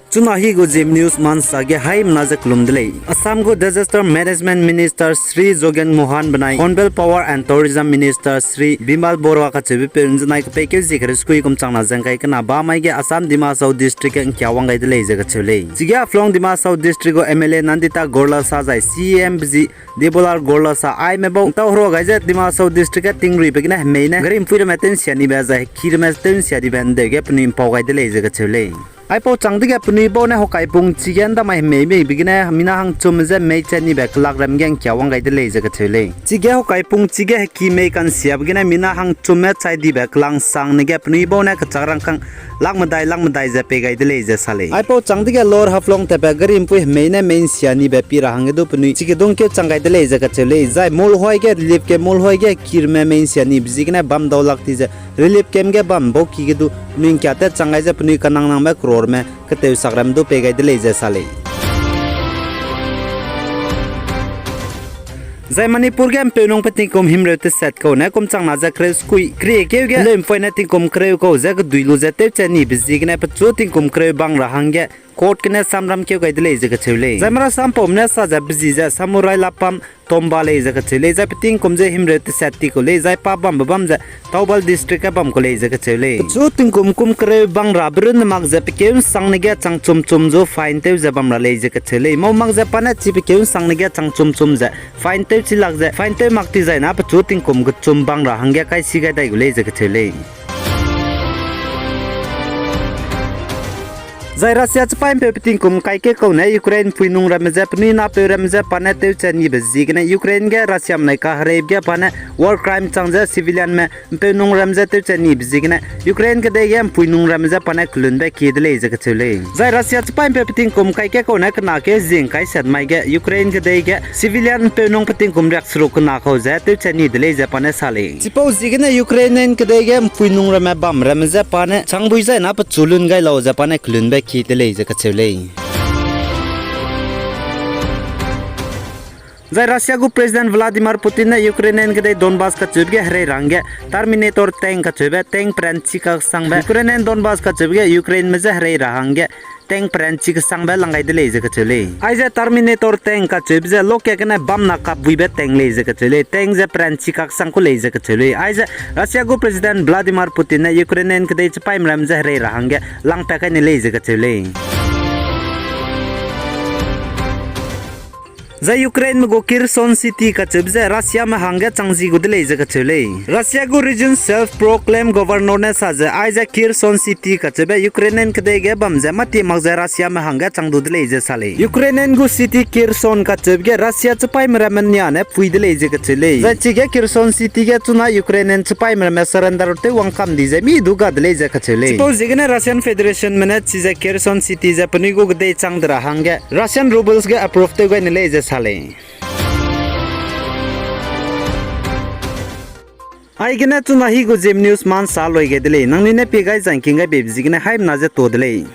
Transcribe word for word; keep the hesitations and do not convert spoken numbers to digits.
Chuna hi gu Zeme News ma nsa ge haimena ze kelum de lei. Assam gu Disaster Management Minister Shri Jogen Mohan benai Hornbill Power and Tourism Minister Shri Bimal Borua kacheube peu nzenai kepeikeu zie kereu sekui kum changna ze ngkai kena ba mai ge Assam Dima Hasao District ge ngkia wang gai de lei ze kacheu lei. Chige Haflong Dima Hasao District gu M L A Nandita Gorlosa zai C E M bezi Debolal Gorlosa aime bau ntau herua gai ze Dima Hasao District ge tingruibe gene hemei ne gari mpui ramme tew nsia nibe zai heki ramme tew nsia dibe ndeu ge penui mpau gai de lei ze kacheu lei. Aipau chang dege penui bau ne hokaipung chige ndamai hemei meibe gene mina hangchumme je mei chai nibe kelak ram ge ngkia wang gai de lei ze kacheu lei. Chige hokaipung chige heki mei kansiabe gene mina hangchumme chai dibe kelang sangne ge penui bau ne kechak rangkâng lak medai lak medai ze pei gai de lei ze sa lei. Aipau chang dege Lower Haflong tatbe gari mpui hemei ne mei nsia nibe pi ra hangge du penui chige dungkeu chang gai de lei ze kacheu lei. Zai Molhoi ge relief camp, Molhoi ge heki ramme mei nsia nibe ziegene bam dau lak ti ze relief camp ge bam bau ki ge du penui ngkia tat chang gai ze penui kanangnangbe croreme keteusak ram du pei gai de lei ze sa lei. Zai Manipur ge mpeunung pe tingkum himreu tesat kau ne kum changna ze kereu sekui keriekeu ge leumpoine tingkum kereu kau ze kedui lu ze tewchat nibe ziegene pechu tingkum kereu bang ra hangge court gene samram keu gai de lei ze kacheu lei. Zai mara sampaume ne sa ze bezi ze Samurai Lapam Tomba lei ze kacheu lei. Zai pe tingkum ze himreu tesat ti kau lei. Zai pa bambe bam ze Thoubal District ge bam kau lei ze kacheu lei. Pechu tingkum kum kereu bang rabe runne mak ze pekeu nsangne ge chang chum chum zu fine tew ze bam ra lei ze kacheu lei. Mau mak ze pa ne chi pekeu nsangne ge chang chum chum ze fine tew chi lak ze fine tew mak ti zai na pechu tingkum kechum bang ra hangge kaisi gai dai gu lei ze kacheu lei. Zai Russia chipaî mpeu pe tingkum kaikeu kau ne Ukraine mpuinung ramme je penui napeu ramme je pa ne tewchat nibe ziegene Ukraine ge Russiame nai kahereibe ge pa ne war crime chang ze civilianme mpeunung ramme je tewchat nibe ziegene Ukraine kedei ge mpuinung ramme je pa ne kelunbe kie de lei ze kacheu lei. Zai Russia chipaî mpeu pe tingkum kaikeu kau ne kena keu zing kaisat mai ge Ukraine kedei ge civilian mpeunung pe tingkum riakseruk kena kau ze tewchat ni de lei ze pa ne sa lei. Chipau ziegene Ukrainian kedei ge mpuinung ramme bam ramme je pa ne changbui zai na pechu lun gai lau ze pa ne kelunbe kie de lei ze kacheu lei. Zai Russia gu President Vladimir Putin ne Ukrainian kedei Donbas kacheube ge herei ra hangge Terminator tank kacheube tank peranchi kaksangbe Ukrainian Donbas kacheube ge Ukraineme je herei ra hangge tank peranchi kasangbe lang gai de lei ze kacheu lei. Aize Terminator tank kacheube ze loka gene bamna kapbuibe tank lei ze kacheu lei. Tank ze peranchi kaksang ku lei ze kacheu lei. Aize Russia gu President Vladimir Putin ne Ukrainian kedei chipaîme ramme je herei ra hangge langpat kai ne lei ze kacheu lei. Zai Ukraineme gu Kherson City kacheube ze Russiame hangge chang zi gu de lei ze kacheu lei. Russia gu region self-proclaimed governor ne sa ze aize Kherson City kacheube Ukrainian kedei ge bam ze mâtie mak ze Russiame hangge chang du de lei ze sa lei. Ukrainian gu city Kherson kacheube ge Russia chipaîme ramme nia ne pui de lei ze kacheu lei. Zai chige Kherson City ge chuna Ukrainian chipaîme ramme surrender tew wang kam di ze mi du ga de lei ze kacheu lei. Chipau ziegene Russian Federationme ne chize Kherson City ze penui gu kedei chang de ra hangge Russian rubles ge approve tew gai ne lei ze sa lei. Aigene chuna hi gu Zeme News ma nsa lui gai de lei. Nangnui ne pie gai zangking gai beibe ziegene haimena ze to de lei.